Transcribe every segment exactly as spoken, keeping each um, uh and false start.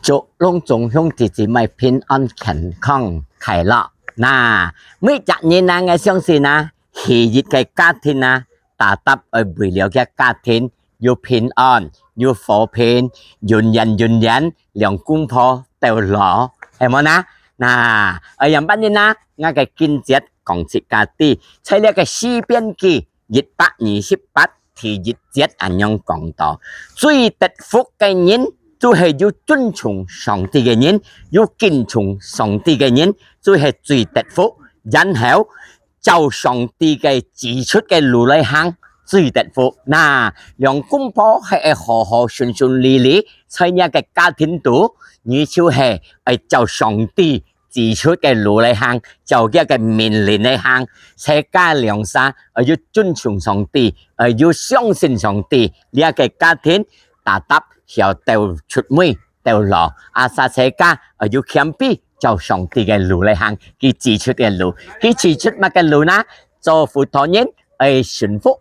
祝攏總兄弟姊妹平安、健康、快樂。那，每隻人啊，𠊎相信啊，喜悅个家庭啊，tetap愛為了个家庭有平安、有和平，永遠永遠兩公婆到老，係無呢？那，愛仰般呢？𠊎个經節講自家知，在這个詩篇記 一百二十八第一節恁樣講到：最得福个人，就係有尊崇上帝个人，有敬重上帝个人，就係最得福。然後，照上帝个指出个路來行，最得福。那，兩公婆係愛和和順順利利，在若个家庭肚，你就係愛照上帝 指出个路來行，照厥个命令來行。自家兩儕愛有尊崇上帝，愛有相信上帝，這个家庭tetap曉到出尾到老。Asal自家愛有謙卑，照上帝个路來行，佢指出个路。佢指出麼个路呢？做婦道人愛順服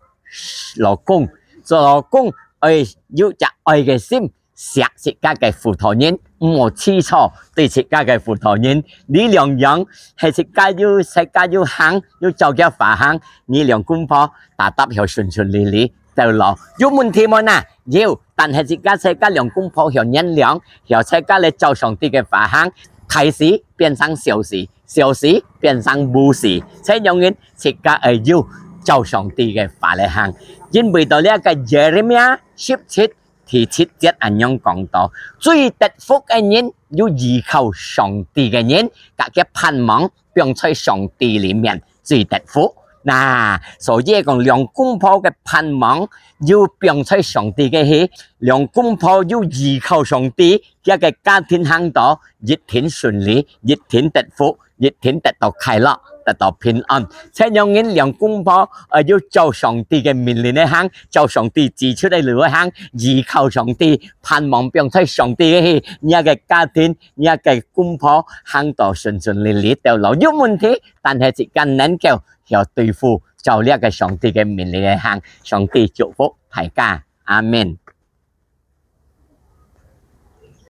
老公，做老公愛有隻愛个心， 惜自家个婦道人，毋好自錯對自家个婦道人。這兩樣係自家有，自家有行，有照厥話行，你兩公婆tetap曉順順利利到老。有問題無呢？有，但係自家自家兩公婆曉原諒，曉自家來照上帝个話行，大事變成小事，小事變成無事。這樣人自家愛有照上帝个話來行。因為到這个Yeremia十七 第七節恁樣講到：最得福个人，有依靠上帝个人，厥个盼望放在上帝裡面，最得福。那，所以講兩公婆个盼望有放在上帝个係，兩公婆有依靠上帝，厥个家庭行到一定順利，一定得福， 一定得到快樂，得到平安。這樣人兩公婆，呃，有照上帝个命令來行，照上帝指出个路來行，依靠上帝，盼望放在上帝个係，若个家庭，若个公婆行到順順利利到老。有問題，但係自家能夠曉對付，照這个上帝个命令來行。上帝祝福大家。阿們。